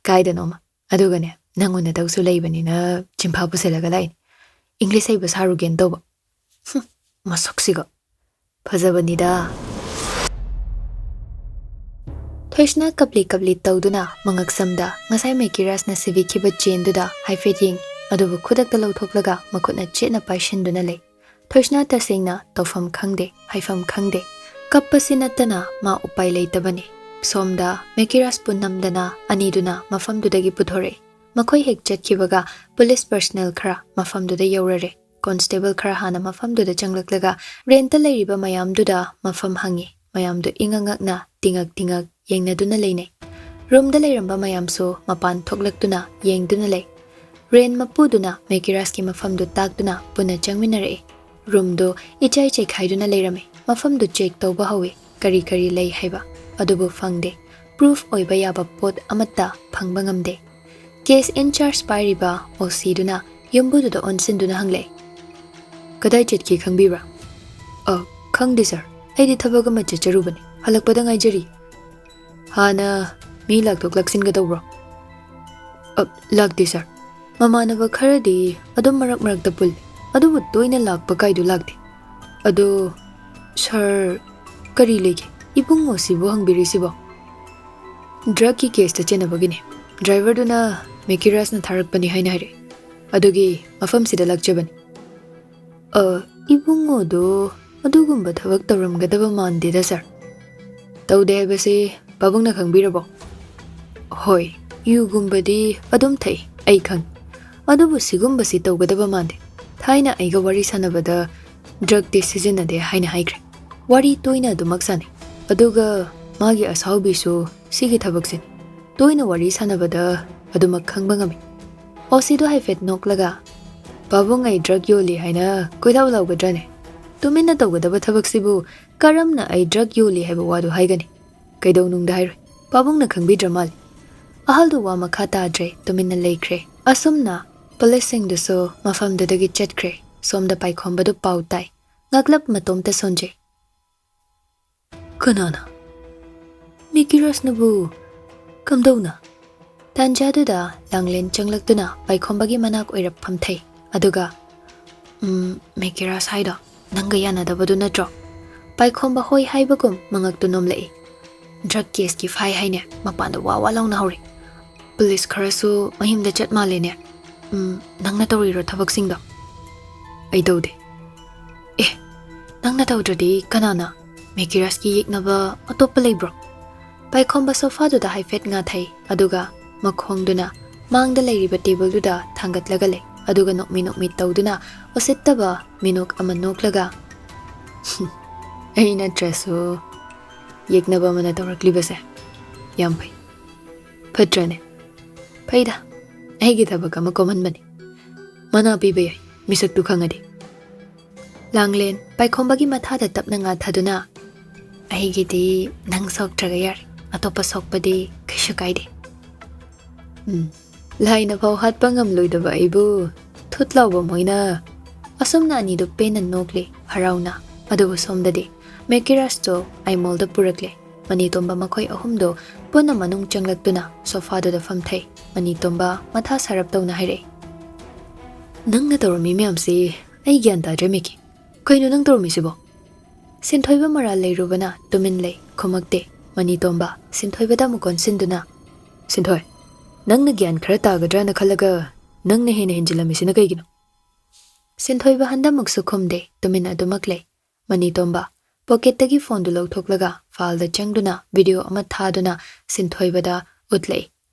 ꯀꯥꯏꯗꯅꯣꯃ꯫ ꯑꯗꯨꯒꯅꯦ, ꯅꯪ ꯎꯅꯗꯧꯁꯨ ꯂꯩꯕꯅꯤꯅ ꯆꯤꯟꯐꯥ ꯄꯨꯁꯜꯂꯒ ꯂꯥꯛꯏꯅꯤ꯫ ꯏꯪꯂꯤꯁ ꯍꯩꯕ ꯁꯥꯔꯨꯒꯦꯅ ꯇꯧꯕ꯫ ꯍꯨꯝ, ꯃꯁꯛꯁꯤꯒ꯫ ꯐꯖꯕꯅꯤꯗ꯫" ꯊꯣꯏꯁꯅꯥ ꯀꯞꯂꯤ ꯀꯞꯂꯤ ꯇꯧꯗꯨꯅ ꯃꯉꯛꯁꯝꯗ ꯉꯁꯥꯏ ꯃꯦꯀꯤꯔꯥꯁꯅ ꯁꯤꯕꯤꯈꯤꯕ ꯆꯦꯟꯗꯨꯗ ꯍꯥꯏꯐꯦꯠ ꯌꯦꯡ, ꯑꯗꯨꯕꯨ ꯈꯨꯗꯛꯇ ꯂꯧꯊꯣꯛꯂꯒ ꯃꯈꯨꯠꯅ ꯆꯦꯠꯅ ꯄꯥꯏꯁꯤꯟꯗꯨꯅ ꯂꯩ꯫ ꯊꯣꯏꯁꯅꯥ ꯇꯁꯦꯡꯅ ꯇꯧꯐꯝ ꯈꯪꯗꯦ, ꯍꯥꯏꯐꯝ ꯈꯪꯗꯦ꯫ ꯀꯞꯄꯁꯤ ꯅꯠꯇꯅ ꯃꯥ ꯎꯄꯥꯏ ꯂꯩꯇꯕꯅꯤ꯫ ꯁꯣꯝꯗ ꯃꯦꯀꯤꯔꯥꯁꯄꯨ ꯅꯝꯗꯅ ꯑꯅꯤꯗꯨꯅ ꯃꯐꯝꯗꯨꯗꯒꯤ ꯄꯨꯊꯣꯔꯛꯏ꯫ ꯃꯈꯣꯏ ꯍꯦꯛ ꯆꯠꯈꯤꯕꯒ ꯄꯨꯂꯤꯁ ꯄꯔꯁꯅꯦꯜ ꯈꯔ ꯃꯐꯝꯗꯨꯗ ꯌꯧꯔꯔꯦ꯫ ꯀꯣꯟꯁꯇꯦꯕꯜ ꯈꯔ ꯍꯥꯟꯅ ꯃꯐꯝꯗꯨꯗ ꯆꯪꯂꯛꯂꯒ ꯔꯦꯟꯇ ꯂꯩꯔꯤꯕ ꯃꯌꯥꯝꯗꯨꯗ ꯃꯐꯝ ꯍꯪꯉꯤ꯫ ꯃꯌꯥꯝꯗꯨ ꯏꯉꯛ ꯉꯛꯅ ꯇꯤꯉꯛ ꯇꯤꯉꯛ ꯌꯦꯡꯅꯗꯨꯅ ꯂꯩꯅꯩ꯫ ꯔꯨꯝꯗ ꯂꯩꯔꯝꯕ ꯃꯌꯥꯝꯁꯨ ꯃꯄꯥꯟ ꯊꯣꯛꯂꯛꯇꯨꯅ ꯌꯦꯡꯗꯨꯅ ꯂꯩ꯫ ꯔꯦꯟ ꯃꯄꯨꯗꯨꯅ ꯃꯦꯀꯤꯔꯥꯁꯀꯤ ꯃꯐꯝꯗꯨ ꯇꯥꯛꯇꯨꯅ ꯄꯨꯟꯅ ꯆꯪꯃꯤꯟꯅꯔꯛꯏ꯫ ꯔꯨꯝꯗꯨ ꯏꯆꯥꯏ ꯆꯥꯏꯈꯥꯏꯗꯨꯅ ꯂꯩꯔꯝꯃꯤ꯫ ꯃꯐꯝꯗꯨ ꯆꯦꯛ ꯇꯧꯕ ꯍꯧꯏ, ꯀꯔꯤ ꯀꯔꯤ ꯂꯩ ꯍꯥꯏꯕ, ꯑꯗꯨꯕꯨ ꯐꯪꯗꯦ꯫ ꯄ꯭ꯔꯨꯐ ꯑꯣꯏꯕ ꯌꯥꯕ ꯄꯣꯠ ꯑꯃꯠꯇ ꯐꯪꯕ ꯉꯝꯗꯦ꯫ ꯀꯦꯁ ꯏꯟ ꯆꯥꯔꯖ ꯄꯥꯏꯔꯤꯕ ꯑꯣ ꯁꯤꯗꯨꯅ ꯌꯨꯝꯕꯨꯗꯨꯗ ꯑꯣꯟꯁꯤꯟꯗꯨꯅ ꯍꯪꯂꯛꯏ, "ꯀꯗꯥꯏ ꯆꯠꯀꯦ ꯈꯪꯕꯤꯕ꯭ꯔꯥ?" "ꯑ, ꯈꯪꯗꯦ ꯁꯥꯔ, ꯑꯩꯗꯤ ꯊꯕꯛ ꯑꯃ ꯆꯠꯆꯔꯨꯕꯅꯤ, ꯍꯜꯂꯛꯄꯗ ꯉꯥꯏꯖꯔꯤ꯫" "ꯍꯥꯟꯅ ꯃꯤ ꯂꯥꯛꯊꯣꯛ ꯂꯥꯛꯁꯤꯟꯒ ꯇꯧꯕ꯭ꯔꯣ?" "ꯑ, ꯂꯥꯛꯇꯦ ꯁꯥꯔ, ꯃꯃꯥꯟꯅꯕ ꯈꯔꯗꯤ ꯑꯗꯨꯝ ꯃꯔꯛ ꯃꯔꯛꯇ ꯄꯨꯜꯂꯤ, ꯑꯗꯨꯕꯨ ꯇꯣꯏꯅ ꯂꯥꯛꯄ ꯀꯥꯏꯗꯨ ꯂꯥꯛꯇꯦ꯫ ꯑꯗꯣ ꯁꯥꯔ, ꯀꯔꯤ ꯂꯩꯒꯦ? ꯏꯕꯨꯡꯉꯣꯁꯤꯕꯨ ꯍꯪꯕꯤꯔꯤꯁꯤꯕꯣ?" "ꯗ꯭ꯔꯒꯀꯤ ꯀꯦꯁꯇ ꯆꯦꯟꯅꯕꯒꯤꯅꯦ꯫ ꯗ꯭ꯔꯥꯏꯚꯔꯗꯨꯅ ꯃꯦꯀꯤꯔꯥꯁꯅ ꯊꯥꯔꯛꯄꯅꯤ ꯍꯥꯏꯅ ꯍꯥꯏꯔꯛꯑꯦ, ꯑꯗꯨꯒꯤ ꯃꯐꯝꯁꯤꯗ ꯂꯥꯛꯆꯕꯅꯤ꯫" "ꯑ, ꯏꯕꯨꯡꯉꯣꯗꯣ ꯑꯗꯨꯒꯨꯝꯕ ꯊꯕꯛ ꯇꯧꯔꯝꯒꯗꯕ ꯃꯥꯟꯗꯦꯗ ꯁꯥꯔ꯫" "ꯇꯧꯗꯦ ꯍꯥꯏꯕꯁꯤ ꯄꯥꯕꯨꯡꯅ ꯈꯪꯕꯤꯔꯕꯣ?" "ꯍꯣꯏ, ꯌꯨꯒꯨꯝꯕꯗꯤ ꯑꯗꯨꯝ ꯊꯛꯏ, ꯑꯩ ꯈꯪꯉꯤ꯫ ꯑꯗꯨꯕꯨ ꯁꯤꯒꯨꯝꯕꯁꯤ ꯇꯧꯒꯗꯕ ꯃꯥꯟꯗꯦ꯫ ꯊꯥꯏꯅ ꯑꯩꯒ ꯋꯥꯔꯤ ꯁꯥꯟꯅꯕꯗ ꯗ꯭ꯔꯒꯇꯤ ꯁꯤꯖꯤꯟꯅꯗꯦ ꯍꯥꯏꯅ ꯍꯥꯏꯈ꯭ꯔꯦ꯫ ꯋꯥꯔꯤ ꯇꯣꯏꯅ ꯑꯗꯨꯃꯛ ꯁꯥꯟꯅꯩ꯫ ꯑꯗꯨꯒ ꯃꯥꯒꯤ ꯑꯁꯥꯎꯕꯤꯁꯨ ꯁꯤꯒꯤ ꯊꯕꯛꯁꯤꯅꯤ꯫ ꯇꯣꯏꯅ ꯋꯥꯔꯤ ꯁꯥꯟꯅꯕꯗ ꯑꯗꯨꯃꯛ ꯈꯪꯕ ꯉꯝꯃꯤ꯫" ꯑꯣ ꯁꯤꯗꯣ ꯍꯥꯏꯐꯦꯠ ꯅꯣꯛꯂꯒ, "ꯄꯥꯕꯨꯡ, ꯑꯩ ꯗ꯭ꯔꯒ ꯌꯣꯜꯂꯤ ꯍꯥꯏꯅ ꯀꯣꯏꯂꯥꯎ ꯂꯥꯎꯒꯗ꯭ꯔꯅꯦ? ꯇꯨꯃꯤꯟꯅ ꯇꯧꯒꯗꯕ ꯊꯕꯛꯁꯤꯕꯨ ꯀꯔꯝꯅ ꯑꯩ ꯗ꯭ꯔꯒ ꯌꯣꯜꯂꯤ ꯍꯥꯏꯕ ꯋꯥꯗꯨ ꯍꯥꯏꯒꯅꯤ? ꯀꯩꯗꯧꯅꯨꯡꯗ ꯍꯥꯏꯔꯣꯏ꯫ ꯄꯥꯕꯨꯡꯅ ꯈꯪꯕꯤꯗ꯭ꯔ ꯃꯥꯜꯂꯤ꯫" ꯑꯍꯜꯗꯨ ꯋꯥ ꯃꯈꯥ ꯇꯥꯗ꯭ꯔꯦ, ꯇꯨꯃꯤꯟꯅ ꯂꯩꯈ꯭ꯔꯦ꯫ ꯑꯁꯨꯝꯅ ꯄꯨꯂꯤꯁꯁꯤꯡꯗꯨꯁꯨ ꯃꯐꯝꯗꯨꯗꯒꯤ ꯆꯠꯈ꯭ꯔꯦ꯫ ꯁꯣꯝꯗ ꯄꯥꯏꯈꯣꯝꯕꯗꯨ ꯄꯥꯎ ꯇꯥꯏ꯫ ꯉꯛꯂꯞ ꯃꯇꯣꯝꯇ ꯁꯣꯟꯖꯩ꯫ "ꯀꯅꯥꯅ? ꯃꯦꯀꯤꯔꯥꯁꯅꯕꯨ ꯀꯝꯗꯧꯅ?" ꯇꯥꯟꯖꯥꯗꯨꯗ ꯂꯥꯡꯂꯦꯟ ꯆꯪꯂꯛꯇꯨꯅ ꯄꯥꯏꯈꯣꯝꯕꯒꯤ ꯃꯅꯥꯛ ꯑꯣꯏꯔꯞ ꯐꯝꯊꯩ꯫ ꯑꯗꯨꯒ, "ꯎꯝ, ꯃꯦꯀꯤꯔꯥꯁ ꯍꯥꯏꯗꯣ ꯅꯪꯒ ꯌꯥꯅꯗꯕꯗꯨ ꯅꯠꯇ꯭ꯔꯣ?" ꯄꯥꯏꯈꯣꯝꯕ ꯍꯣꯏ ꯍꯥꯏꯕꯒꯨꯝ ꯃꯉꯛꯇꯨ ꯅꯣꯝꯂꯛꯏ꯫ "ꯗ꯭ꯔꯒ ꯀꯦꯁꯀꯤ ꯐꯥꯏ ꯍꯥꯏꯅꯦ, ꯃꯄꯥꯟꯗ ꯋꯥ ꯋꯥ ꯂꯥꯎꯅ ꯍꯧꯔꯦ꯫ ꯄꯨꯂꯤꯁ ꯈꯔꯁꯨ ꯃꯌꯨꯝꯗ ꯆꯠ ꯃꯥꯜꯂꯦꯅꯦ꯫ ꯎꯝ, ꯅꯪꯅ ꯇꯧꯔꯤꯔꯣ ꯊꯕꯛꯁꯤꯡꯗꯣ?" "ꯑꯩ ꯇꯧꯗꯦ꯫" "ꯑꯦ, ꯅꯪꯅ ꯇꯧꯗ꯭ꯔꯗꯤ ꯀꯅꯥꯅ? ꯃꯦꯀꯤꯔꯥꯁꯀꯤ ꯌꯦꯛꯅꯕ ꯑꯇꯣꯞꯄ ꯂꯩꯕ꯭ꯔꯣ?" ꯄꯥꯏꯈꯣꯝꯕ ꯁꯣꯐꯥꯗꯨꯗ ꯍꯥꯏꯐꯦꯠ ꯉꯥꯊꯩ, ꯑꯗꯨꯒ ꯃꯈꯣꯡꯗꯨꯅ ꯃꯥꯡꯗ ꯂꯩꯔꯤꯕ ꯇꯦꯕꯜꯗꯨꯗ ꯊꯥꯡꯒꯠꯂꯒ ꯂꯩ꯫ ꯑꯗꯨꯒ ꯅꯣꯛꯃꯤ ꯅꯣꯛꯃꯤ ꯇꯧꯗꯨꯅ ꯎꯁꯤꯠꯇꯕ ꯃꯤꯅꯣꯛ ꯑꯃ ꯅꯣꯛꯂꯒ, "ꯑꯩ ꯅꯠꯇ꯭ꯔꯁꯨ ꯌꯦꯛꯅꯕ ꯑꯃꯅ ꯇꯧꯔꯛꯂꯤꯕꯁꯦ ꯌꯥꯝ ꯐꯩ꯫ ꯐꯠꯇ꯭ꯔꯅꯦ? ꯐꯩꯗ, ꯑꯩꯒꯤ ꯊꯕꯛ ꯑꯃ ꯀꯣꯝꯍꯟꯕꯅꯤ꯫ ꯃꯅꯥ ꯄꯤꯕ ꯌꯥꯏ, ꯃꯤꯁꯛꯇꯨ ꯈꯪꯉꯗꯤ꯫" ꯂꯥꯡꯂꯦꯟ ꯄꯥꯏꯈꯣꯝꯕꯒꯤ ꯃꯊꯥꯗ ꯇꯞꯅ ꯉꯥꯊꯗꯨꯅ, "ꯑꯩꯒꯤꯗꯤ ꯅꯪ ꯁꯣꯛꯇ꯭ꯔꯒ ꯌꯥꯔꯦ, ꯑꯇꯣꯞꯄ ꯁꯣꯛꯄꯗꯤ ꯀꯩꯁꯨ ꯀꯥꯏꯗꯦ꯫" ꯎꯝ, ꯂꯥꯏꯅ ꯐꯥꯎ ꯍꯥꯠꯄ ꯉꯝꯂꯣꯏꯗꯕ ꯑꯩꯕꯨ ꯊꯨꯠ ꯂꯥꯎꯕ ꯃꯣꯏꯅ꯫ ꯑꯁꯨꯝꯅ ꯑꯅꯤꯗꯨ ꯄꯦꯟꯅ ꯅꯣꯛꯂꯤ ꯍꯔꯥꯎꯅ꯫ ꯑꯗꯨꯕꯨ ꯁꯣꯝꯗꯗꯤ ꯃꯦꯀꯤꯔꯥꯁꯇꯣ ꯑꯥꯏꯃꯣꯜꯗ ꯄꯨꯔꯛꯂꯦ꯫ ꯃꯅꯤꯇꯣꯝꯕ ꯃꯈꯣꯏ ꯑꯍꯨꯝꯗꯣ ꯄꯨꯟꯅ ꯃꯅꯨꯡ ꯆꯪꯂꯛꯇꯨꯅ ꯁꯣꯐꯥꯗꯨꯗ ꯐꯝꯊꯩ꯫ ꯃꯅꯤꯇꯣꯝꯕ ꯃꯊꯥ ꯁꯥꯔꯞ ꯇꯧꯅ ꯍꯥꯏꯔꯛꯏ, "ꯅꯪꯅ ꯇꯧꯔꯝꯃꯤ ꯃꯌꯥꯝꯁꯤ ꯑꯩ ꯒ꯭ꯌꯥꯟ ꯇꯥꯗ꯭ꯔꯦ, ꯃꯦꯀꯤ꯫ ꯀꯩꯅꯣ ꯅꯪ ꯇꯧꯔꯝꯃꯤꯁꯤꯕꯣ?" ꯁꯤꯟꯊꯣꯏꯕ ꯃꯔꯥꯜ ꯂꯩꯔꯨꯕꯅ ꯇꯨꯃꯤꯟ ꯂꯩ, ꯈꯨꯝꯃꯛꯇꯦ꯫ ꯃꯅꯤꯇꯣꯝꯕ ꯁꯤꯟꯊꯣꯏꯕꯗ ꯑꯃꯨꯛ ꯑꯣꯟꯁꯤꯟꯗꯨꯅ, "ꯁꯤꯟꯊꯣꯏ, ꯅꯪꯅ ꯒ꯭ꯌꯥꯟ ꯈꯔ ꯇꯥꯒꯗ꯭ꯔꯥꯅ ꯈꯜꯂꯒ ꯅꯪꯅ ꯍꯦꯟꯅ ꯍꯦꯟꯖꯤꯜꯂꯝꯃꯤꯁꯤꯅ ꯀꯩꯒꯤꯅꯣ?" ꯁꯤꯟꯊꯣꯏꯕ ꯍꯟꯗꯃꯛꯁꯨ ꯈꯨꯝꯗꯦ, ꯇꯨꯃꯤꯟ ꯑꯗꯨꯃꯛ ꯂꯩ꯫ ꯃꯅꯤꯇꯣꯝꯕ ꯄꯣꯀꯦꯠꯇꯒꯤ ꯐꯣꯟꯗꯨ ꯂꯧꯊꯣꯛꯂꯒ ꯐꯥꯏꯜꯗ ꯆꯪꯗꯨꯅ ꯚꯤꯗꯤꯑꯣ ꯑꯃ ꯊꯥꯗꯨꯅ ꯁꯤꯟꯊꯣꯏꯕꯗ ꯎꯠꯂꯛꯏ꯫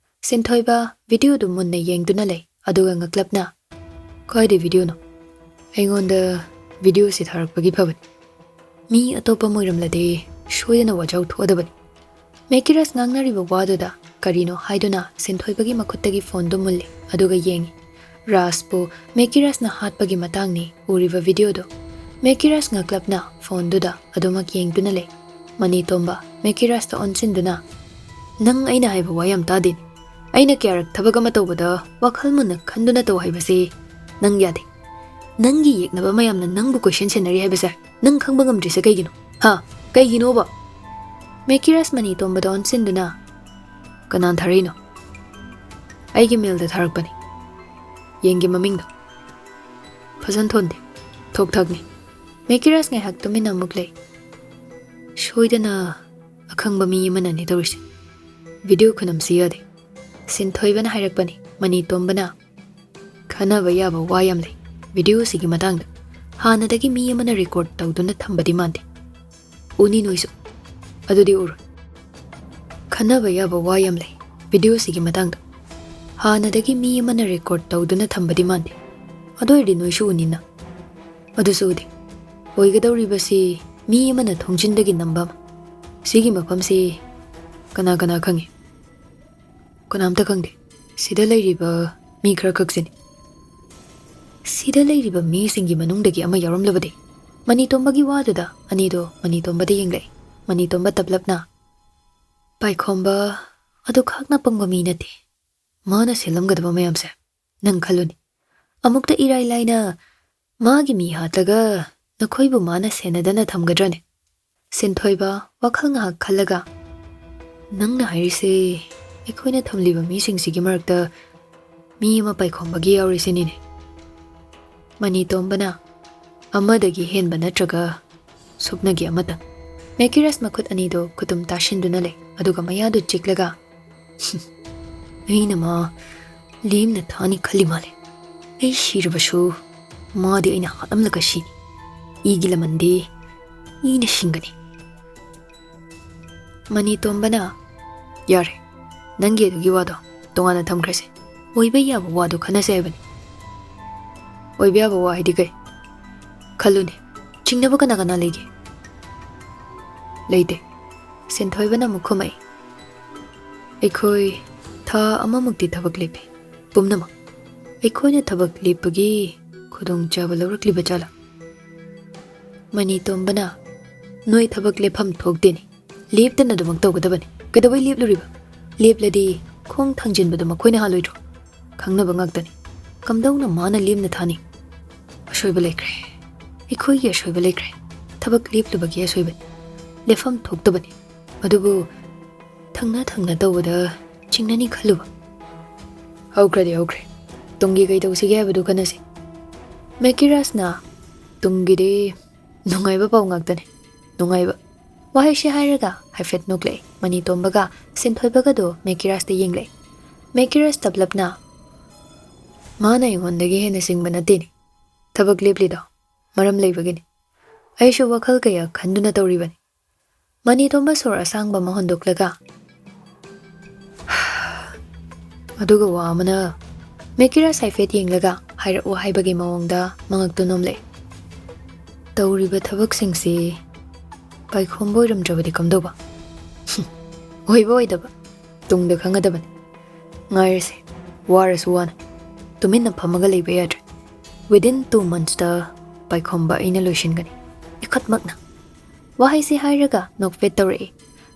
ꯁꯤꯟꯊꯣꯏꯕ ꯚꯤꯗꯤꯑꯣꯗꯨ ꯃꯨꯟꯅ ꯌꯦꯡꯗꯨꯅ ꯂꯩ, ꯑꯗꯨꯒ ꯉꯛꯂꯞꯅ, "ꯀꯥꯏꯗꯩ ꯚꯤꯗꯤꯑꯣꯅꯣ? ꯑꯩꯉꯣꯟꯗ ꯚꯤꯗꯤꯑꯣꯁꯤ ꯊꯥꯔꯛꯄꯒꯤ ꯐꯕꯅꯤ꯫ ꯃꯤ ꯑꯇꯣꯞꯄ ꯑꯃ ꯑꯣꯏꯔꯝꯂꯗꯤ ꯁꯣꯏꯗꯅ ꯋꯥꯖꯥꯎ ꯊꯣꯛꯑꯗꯕꯅꯤ꯫" ꯃꯦꯀꯤꯔꯥꯁ ꯉꯥꯡꯅꯔꯤꯕ ꯋꯥꯗꯨꯗ ꯀꯔꯤꯅꯣ ꯍꯥꯏꯗꯨꯅ ꯁꯤꯟꯊꯣꯏꯕꯒꯤ ꯃꯈꯨꯠꯇꯒꯤ ꯐꯣꯟꯗꯨ ꯃꯨꯜꯂꯤ, ꯑꯗꯨꯒ ꯌꯦꯡꯉꯤ꯫ ꯔꯥꯖꯄꯨ ꯃꯦꯀꯤꯔꯥꯁꯅ ꯍꯥꯠꯄꯒꯤ ꯃꯇꯥꯡꯅꯤ ꯎꯔꯤꯕ ꯚꯤꯗꯤꯑꯣꯗꯨ꯫ ꯃꯦꯀꯤꯔꯥꯁ ꯉꯛꯂꯞꯅ ꯐꯣꯟꯗꯨꯗ ꯑꯗꯨꯃꯛ ꯌꯦꯡꯗꯨꯅ ꯂꯩ꯫ ꯃꯅꯤꯇꯣꯝꯕ ꯃꯦꯀꯤꯔꯥꯁꯇ ꯑꯣꯟꯁꯤꯟꯗꯨꯅ, "ꯅꯪ ꯑꯩꯅ ꯍꯥꯏꯕ ꯋꯥ ꯌꯥꯝ ꯇꯥꯗꯦꯅꯦ꯫ ꯑꯩꯅ ꯀꯌꯥꯔꯛ ꯊꯕꯛ ꯑꯃ ꯇꯧꯕꯗ ꯋꯥꯈꯜ ꯃꯨꯟꯅ ꯈꯟꯗꯨꯅ ꯇꯧ ꯍꯥꯏꯕꯁꯤ ꯅꯪ ꯌꯥꯗꯦ꯫ ꯅꯪꯒꯤ ꯌꯦꯛꯅꯕ ꯃꯌꯥꯝꯅ ꯅꯪꯕꯨ ꯀꯣꯏꯁꯟ ꯁꯦꯟꯅꯔꯤ ꯍꯥꯏꯕꯁꯦ ꯅꯪ ꯈꯪꯕ ꯉꯝꯗ꯭ꯔꯤꯁꯦ ꯀꯩꯒꯤꯅꯣ? ꯍꯥ? ꯀꯩꯒꯤꯅꯣꯕ?" ꯃꯦꯀꯤꯔꯥꯁ ꯃꯅꯤꯇꯣꯝꯕꯗ ꯑꯣꯟꯁꯤꯟꯗꯨꯅ, "ꯀꯅꯥꯅ ꯊꯥꯔꯛꯏꯅꯣ?" "ꯑꯩꯒꯤ ꯃꯦꯜꯗ ꯊꯥꯔꯛꯄꯅꯤ꯫ ꯌꯦꯡꯒꯦ ꯃꯃꯤꯡꯗꯣ꯫ ꯐꯖꯅ ꯊꯣꯟꯗꯦ꯫ ꯊꯣꯛ ꯊꯥꯛꯅꯤ꯫" ꯃꯦꯀꯤꯔꯥꯁ ꯉꯥꯏꯍꯥꯛ ꯇꯨꯃꯤꯟꯅ ꯑꯃꯨꯛ ꯂꯩ꯫ "ꯁꯣꯏꯗꯅ ꯑꯈꯪꯕ ꯃꯤ ꯑꯃꯅꯅꯤ ꯇꯧꯔꯤꯁꯦ꯫ ꯚꯤꯗꯤꯑꯣ ꯈꯨꯅꯝꯁꯤ ꯌꯥꯗꯦ꯫" ꯁꯤꯟꯊꯣꯏꯕꯅ ꯍꯥꯏꯔꯛꯄꯅꯤ꯫ ꯃꯅꯤꯇꯣꯝꯕꯅ, "ꯈꯟꯅꯕ ꯌꯥꯕ ꯋꯥ ꯌꯥꯝ ꯂꯩ ꯚꯤꯗꯤꯑꯣꯁꯤꯒꯤ ꯃꯇꯥꯡꯗ꯫ ꯍꯥꯟꯅꯗꯒꯤ ꯃꯤ ꯑꯃꯅ ꯔꯦꯀꯣꯔꯗ ꯇꯧꯗꯨꯅ ꯊꯝꯕꯗꯤ ꯃꯥꯟꯗꯦ꯫ ꯎꯅꯤ ꯅꯣꯏꯁꯨ꯫ ꯑꯗꯨꯗꯤ ꯎꯔꯣꯏ꯫ ꯈꯟꯅꯕ ꯌꯥꯕ ꯋꯥ ꯌꯥꯝ ꯂꯩ ꯚꯤꯗꯤꯑꯣꯁꯤꯒꯤ ꯃꯇꯥꯡꯗ꯫ ꯍꯥꯟꯅꯗꯒꯤ ꯃꯤ ꯑꯃꯅ ꯔꯦꯀꯣꯔꯗ ꯇꯧꯗꯨꯅ ꯊꯝꯕꯗꯤ ꯃꯥꯟꯗꯦ꯫ ꯑꯗꯨ ꯑꯣꯏꯔꯗꯤ ꯅꯣꯏꯁꯨ ꯎꯅꯤꯅ꯫ ꯑꯗꯨꯁꯨ ꯎꯗꯦ꯫ ꯑꯣꯏꯒꯗꯧꯔꯤꯕꯁꯤ ꯃꯤ ꯑꯃꯅ ꯊꯣꯡꯖꯤꯟꯗꯒꯤ ꯅꯝꯕ ꯑꯃ꯫ ꯁꯤꯒꯤ ꯃꯐꯝꯁꯤ ꯀꯅꯥ ꯀꯅꯥ ꯈꯪꯉꯤ? ꯀꯅꯥꯝꯇ ꯈꯪꯗꯦ꯫ ꯁꯤꯗ ꯂꯩꯔꯤꯕ ꯃꯤ ꯈꯔ ꯈꯛꯁꯤꯅꯤ꯫ ꯁꯤꯗ ꯂꯩꯔꯤꯕ ꯃꯤꯁꯤꯡꯒꯤ ꯃꯅꯨꯡꯗꯒꯤ ꯑꯃ ꯌꯥꯎꯔꯝꯂꯕꯗꯤ? ꯃꯅꯤꯇꯣꯝꯕꯒꯤ ꯋꯥꯗꯨꯗ ꯑꯅꯤꯗꯣ ꯃꯅꯤꯇꯣꯝꯕꯗ ꯌꯦꯡꯂꯛꯏ꯫ ꯃꯅꯤꯇꯣꯝꯕ ꯇꯞꯂꯞꯅ, "ꯄꯥꯏꯈꯣꯝꯕ ꯑꯗꯨ ꯈꯥꯛꯅ ꯄꯪꯕ ꯃꯤ ꯅꯠꯇꯦ꯫ ꯃꯥꯅ ꯁꯦꯝꯂꯝꯒꯗꯕ ꯃꯌꯥꯝꯁꯦ ꯅꯪ ꯈꯜꯂꯨꯅꯦ꯫ ꯑꯃꯨꯛꯇ ꯏꯔꯥꯏ ꯂꯥꯏꯅ ꯃꯥꯒꯤ ꯃꯤ ꯍꯥꯠꯂꯒ ꯅꯈꯣꯏꯕꯨ ꯃꯥꯅ ꯁꯦꯟꯅꯗꯅ ꯊꯝꯒꯗ꯭ꯔꯅꯦ?" ꯁꯤꯟꯊꯣꯏꯕ ꯋꯥꯈꯜ ꯉꯥꯏꯍꯥꯛ ꯈꯜꯂꯒ, "ꯅꯪꯅ ꯍꯥꯏꯔꯤꯁꯦ ꯑꯩꯈꯣꯏꯅ ꯊꯝꯂꯤꯕ ꯃꯤꯁꯤꯡꯁꯤꯒꯤ ꯃꯔꯛꯇ ꯃꯤ ꯑꯃ ꯄꯥꯏꯈꯣꯝꯕꯒꯤ ꯌꯥꯎꯔꯤꯁꯤꯅꯤꯅꯦ?" ꯃꯅꯤꯇꯣꯝꯕꯅ, "ꯑꯃꯗꯒꯤ ꯍꯦꯟꯕ ꯅꯠꯇ꯭ꯔꯒ ꯁꯨꯞꯅꯒꯤ ꯑꯃꯇꯪ꯫" ꯃꯦꯀꯤꯔꯁ ꯃꯈꯨꯠ ꯑꯅꯤꯗꯨ ꯈꯨꯇꯨꯝ ꯇꯥꯁꯤꯟꯗꯨꯅ ꯂꯩ, ꯑꯗꯨꯒ ꯃꯌꯥꯗꯨ ꯆꯤꯛꯂꯒ, "ꯑꯩꯅ ꯃꯥ ꯂꯦꯝꯅ ꯊꯥꯅꯤ ꯈꯜꯂꯤ ꯃꯥꯜꯂꯦ꯫ ꯑꯩ ꯁꯤꯔꯕꯁꯨ ꯃꯥꯗꯤ ꯑꯩꯅ ꯍꯥꯠꯂꯝꯂꯒ ꯁꯤꯅꯤ꯫ ꯏꯒꯤ ꯂꯃꯟꯗꯤ ꯏꯅ ꯁꯤꯡꯒꯅꯤ꯫" ꯃꯅꯤꯇꯣꯝꯕꯅ, "ꯌꯥꯔꯦ, ꯅꯪꯒꯤ ꯑꯗꯨꯒꯤ ꯋꯥꯗꯣ ꯇꯣꯉꯥꯟꯅ ꯊꯝꯈ꯭ꯔꯁꯦ꯫ ꯑꯣꯏꯕ ꯌꯥꯕ ꯋꯥꯗꯣ ꯈꯟꯅꯁꯦ ꯍꯥꯏꯕꯅꯤ꯫" "ꯑꯣꯏꯕ ꯌꯥꯕ ꯋꯥ ꯍꯥꯏꯗꯤ ꯀꯩ? ꯈꯜꯂꯨꯅꯦ, ꯆꯤꯡꯅꯕ ꯀꯅꯥ ꯀꯅꯥ ꯂꯩꯒꯦ?" "ꯂꯩꯇꯦ꯫" ꯁꯤꯟꯊꯣꯏꯕꯅ ꯑꯃꯨꯛ ꯈꯨꯝꯃꯛꯏ, "ꯑꯩꯈꯣꯏ ꯊꯥ ꯑꯃꯃꯨꯛꯇꯤ ꯊꯕꯛ ꯂꯦꯞꯄꯤ꯫ ꯄꯨꯝꯅꯃꯛ꯫ ꯑꯩꯈꯣꯏꯅ ꯊꯕꯛ ꯂꯦꯞꯄꯒꯤ ꯈꯨꯗꯣꯡꯆꯥꯕ ꯂꯧꯔꯛꯂꯤꯕ ꯖꯥꯠꯂꯥ?" ꯃꯅꯤꯇꯣꯝꯕꯅ, "ꯅꯣꯏ ꯊꯕꯛ ꯂꯦꯞꯐꯝ ꯊꯣꯛꯇꯦꯅꯦ꯫ ꯂꯦꯞꯇꯅ ꯑꯗꯨꯃꯛ ꯇꯧꯒꯗꯕꯅꯤ꯫ ꯀꯩꯗꯧꯕꯩ ꯂꯦꯞꯂꯨꯔꯤꯕ? ꯂꯦꯞꯂꯗꯤ ꯈꯣꯡ ꯊꯥꯡꯖꯤꯟꯕꯗꯣ ꯃꯈꯣꯏꯅ ꯍꯥꯜꯂꯣꯏꯗ꯭ꯔꯣ? ꯈꯪꯅꯕ ꯉꯥꯛꯇꯅꯤ꯫ ꯀꯝꯗꯧꯅ ꯃꯥꯅ ꯂꯦꯝꯅ ꯊꯥꯅꯤ?" "ꯑꯁꯣꯏꯕ ꯂꯩꯈ꯭ꯔꯦ꯫ ꯑꯩꯈꯣꯏꯒꯤ ꯑꯁꯣꯏꯕ ꯂꯩꯈ꯭ꯔꯦ꯫ ꯊꯕꯛ ꯂꯦꯞꯂꯨꯕꯒꯤ ꯑꯁꯣꯏꯕꯅꯤ꯫ ꯂꯦꯞꯐꯝ ꯊꯣꯛꯇꯕꯅꯤ꯫ ꯑꯗꯨꯕꯨ ꯊꯪꯅ ꯊꯪꯅ ꯇꯧꯕꯗ ꯆꯤꯡꯅꯅꯤ ꯈꯜꯂꯨꯕ꯫" "ꯍꯧꯈ꯭ꯔꯗꯤ ꯍꯧꯈ꯭ꯔꯦ꯫ ꯇꯨꯡꯒꯤ ꯀꯩ ꯇꯧꯁꯤꯒꯦ ꯍꯥꯏꯕꯗꯨ ꯈꯟꯅꯁꯤ꯫" ꯃꯦꯀꯤꯔꯥꯁꯅ, "ꯇꯨꯡꯒꯤꯗꯤ ꯅꯨꯡꯉꯥꯏꯕ ꯄꯥꯎ ꯉꯥꯛꯇꯅꯤ꯫ ꯅꯨꯡꯉꯥꯏꯕ꯫" ꯋꯥꯍꯩꯁꯤ ꯍꯥꯏꯔꯒ ꯍꯥꯏꯐꯦꯠ ꯅꯣꯛꯂꯛꯏ꯫ ꯃꯅꯤꯇꯣꯝꯕꯒ ꯁꯤꯟꯊꯣꯏꯕꯒꯗꯣ ꯃꯦꯀꯤꯔꯥꯁꯇ ꯌꯦꯡꯂꯛꯏ꯫ ꯃꯦꯀꯤꯔꯥꯁ ꯇꯞꯂꯞꯅ, "ꯃꯥꯅ ꯑꯩꯉꯣꯟꯗꯒꯤ ꯍꯦꯟꯅ ꯁꯤꯡꯕ ꯅꯠꯇꯦꯅꯦ꯫ ꯊꯕꯛ ꯂꯦꯞꯂꯤꯗꯣ ꯃꯔꯝ ꯂꯩꯕꯒꯤꯅꯤ꯫ ꯑꯩꯁꯨ ꯋꯥꯈꯜ ꯀꯌꯥ ꯈꯟꯗꯨꯅ ꯇꯧꯔꯤꯕꯅꯤ꯫" ꯃꯅꯤꯇꯣꯝꯕ ꯁꯣꯔ ꯑꯁꯥꯡꯕ ꯑꯃ ꯍꯣꯟꯗꯣꯛꯂꯒ, ꯑꯗꯨꯒ ꯋꯥ ꯑꯃꯅ, ꯃꯦꯀꯤꯔꯥꯁ ꯍꯥꯏꯐꯦꯠ ꯌꯦꯡꯂꯒ, ꯍꯥꯏꯔꯛꯑꯣ ꯍꯥꯏꯕꯒꯤ ꯃꯑꯣꯡꯗ ꯃꯉꯛꯇꯨ ꯅꯣꯝꯂꯛꯏ꯫ ꯇꯧꯔꯤꯕ ꯊꯕꯛꯁꯤꯡꯁꯤ ꯄꯥꯏꯈꯣꯝꯕ ꯑꯣꯏꯔꯝꯗ꯭ꯔꯕꯗꯤ ꯀꯝꯗꯧꯕ? ꯑꯣꯏꯕ ꯑꯣꯏꯗꯕ ꯇꯨꯡꯗ ꯈꯪꯒꯗꯕꯅꯤ꯫ ꯉꯥꯏꯔꯁꯦ, ꯋꯥꯔꯁꯨ ꯋꯥꯅ꯫ ꯇꯨꯃꯤꯟꯅ ꯐꯝꯃꯒ ꯂꯩꯕ ꯌꯥꯗ꯭ꯔꯦ꯫ Within two monthsꯇ ꯄꯥꯏꯈꯣꯝꯕ ꯑꯩꯅ ꯂꯣꯏꯁꯤꯟꯒꯅꯤ, ꯏꯈꯠꯃꯛꯅ꯫ ꯋꯥꯍꯩꯁꯤ ꯍꯥꯏꯔꯒ ꯅꯣꯛꯐꯦꯠ ꯇꯧꯔꯛꯏ꯫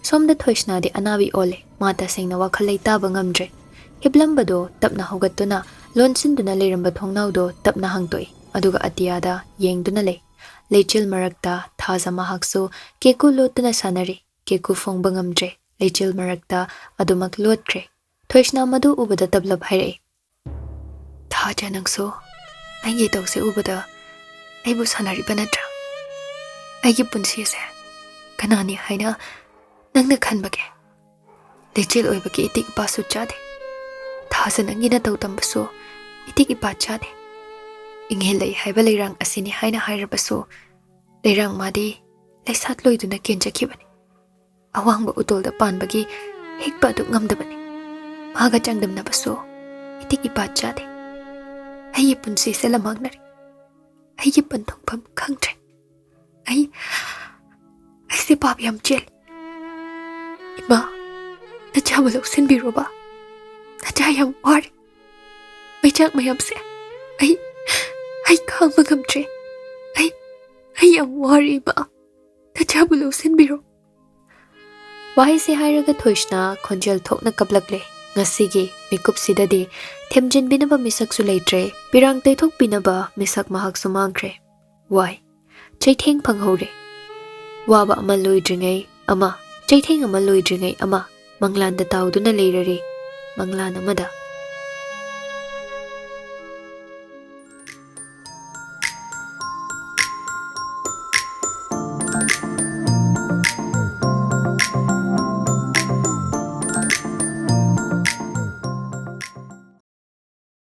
ꯁꯣꯝꯗ ꯊꯣꯏꯁꯅꯥꯗꯤ ꯑꯅꯥꯕꯤ ꯑꯣꯜꯂꯦ꯫ ꯃꯥ ꯇꯁꯦꯡꯅ ꯋꯥꯈꯜ ꯂꯩꯇꯥꯕ ꯉꯝꯗ꯭ꯔꯦ꯫ ꯍꯤꯞꯂꯝꯕꯗꯣ ꯇꯞꯅ ꯍꯧꯒꯠꯇꯨꯅ ꯂꯣꯟꯁꯤꯟꯗꯨꯅ ꯂꯩꯔꯝꯕ ꯊꯣꯡꯅꯥꯎꯗꯣ ꯇꯞꯅ ꯍꯥꯡꯇꯣꯛꯏ, ꯑꯗꯨꯒ ꯑꯇꯤꯌꯥꯗ ꯌꯦꯡꯗꯨꯅ ꯂꯩ꯫ ꯂꯩꯆꯤꯜ ꯃꯔꯛꯇ ꯊꯥꯖ ꯃꯍꯥꯛꯁꯨ ꯀꯦꯀꯨ ꯂꯣꯠꯇꯨꯅ ꯁꯥꯟꯅꯔꯤ꯫ ꯀꯦꯀꯨ ꯐꯣꯡꯕ ꯉꯝꯗ꯭ꯔꯦ꯫ ꯂꯩꯆꯤꯜ ꯃꯔꯛꯇ ꯑꯗꯨꯃꯛ ꯂꯣꯠꯈ꯭ꯔꯦ꯫ ꯊꯣꯏꯁꯅꯥ ꯃꯗꯨ ꯎꯕꯗ ꯇꯞꯂꯞ ꯍꯥꯏꯔꯛꯏ, "ꯊꯥꯖ, ꯅꯪꯁꯨ ꯑꯩꯒꯤ ꯇꯧꯁꯦ ꯎꯕꯗ ꯑꯩꯕꯨ ꯁꯥꯟꯅꯔꯤꯕ ꯅꯠꯇ꯭ꯔꯥ? ꯑꯩꯒꯤ ꯄꯨꯟꯁꯤꯁꯦ ꯀꯅꯥꯅꯤ ꯍꯥꯏꯅ ꯅꯪꯅ ꯈꯟꯕꯒꯦ? ꯂꯩꯆꯤꯜ ꯑꯣꯏꯕꯒꯤ ꯏꯇꯤꯛ ꯏꯄꯥꯁꯨ ꯆꯥꯗꯦ꯫ ꯊꯥꯖ, ꯅꯪꯒꯤ ꯅꯇꯧ ꯇꯝꯕꯁꯨ ꯏꯇꯤꯛ ꯏꯄꯥ ꯆꯥꯗꯦ꯫ ꯏꯪꯍꯦꯜ ꯂꯩ ꯍꯥꯏꯕ ꯂꯩꯔꯥꯡ ꯑꯁꯤꯅꯤ ꯍꯥꯏꯅ ꯍꯥꯏꯔꯕꯁꯨ, ꯂꯩꯔꯥꯡ ꯃꯥꯗꯤ ꯂꯩꯁꯥꯠ ꯂꯣꯏꯗꯨꯅ ꯀꯦꯟꯖꯈꯤꯕꯅꯤ꯫ ꯑꯋꯥꯡꯕ ꯎꯇꯣꯜꯗ ꯄꯥꯟꯕꯒꯤ ꯍꯦꯛꯄ ꯑꯗꯨ ꯉꯝꯗꯕꯅꯤ꯫ ꯃꯥꯒ ꯆꯥꯡꯗꯝꯅꯕꯁꯨ ꯏꯇꯤꯛ ꯏꯄꯥ ꯆꯥꯗꯦ꯫ ꯑꯩꯒꯤ ꯄꯨꯟꯁꯤꯁꯦ ꯂꯝꯃꯥꯡꯅꯔꯦ꯫ ꯑꯩꯒꯤ ꯄꯟꯊꯨꯡꯐꯝ ꯈꯪꯗ꯭ꯔꯦ꯫ ꯑꯩ, ꯑꯩꯁꯦ ꯄꯥꯞ ꯌꯥꯝ ꯆꯦꯜꯂꯤ꯫ ꯏꯃꯥ, ꯅꯆꯥꯕꯨ ꯂꯧꯁꯤꯟꯕꯤꯔꯣꯕ꯫ ꯅꯆꯥ ꯌꯥꯝ ꯋꯥꯔꯦ꯫ ꯃꯩꯆꯥꯛ ꯃꯌꯥꯝꯁꯦ ꯑꯩ, ꯑꯩ ꯈꯥꯡꯕ ꯉꯝꯗ꯭ꯔꯦ꯫ ꯑꯩ, ꯑꯩ ꯌꯥꯝ ꯋꯥꯔꯦ, ꯏꯃꯥ꯫ ꯅꯆꯥꯕꯨ ꯂꯧꯁꯤꯟꯕꯤꯔꯣ꯫" ꯋꯥꯍꯩꯁꯤ ꯍꯥꯏꯔꯒ ꯊꯣꯏꯁꯅꯥ ꯈꯣꯟꯖꯦꯜ ꯊꯣꯛꯅ ꯀꯞꯂꯛꯂꯦ꯫ ꯉꯁꯤꯒꯤ ꯃꯤꯀꯨꯞꯁꯤꯗꯗꯤ ꯊꯦꯝꯖꯤꯟꯕꯤꯅꯕ ꯃꯤꯁꯛꯁꯨ ꯂꯩꯇ꯭ꯔꯦ, ꯄꯤꯔꯥꯡ ꯇꯩꯊꯣꯛꯄꯤꯅꯕ ꯃꯤꯁꯛ ꯃꯍꯥꯛꯁꯨ ꯃꯥꯡꯈ꯭ꯔꯦ꯫ ꯋꯥꯏ꯫ ꯆꯩꯊꯦꯡ ꯐꯪꯍꯧꯔꯦ꯫ ꯋꯥꯕ ꯑꯃ ꯂꯣꯏꯗ꯭ꯔꯤꯉꯩ ꯑꯃ, ꯆꯩꯊꯦꯡ ꯑꯃ ꯂꯣꯏꯗ꯭ꯔꯤꯉꯩ ꯑꯃ, ꯃꯪꯂꯥꯟꯗ ꯇꯥꯎꯗꯨꯅ ꯂꯩꯔꯔꯦ꯫ ꯃꯪꯂꯥꯟ ꯑꯃꯗ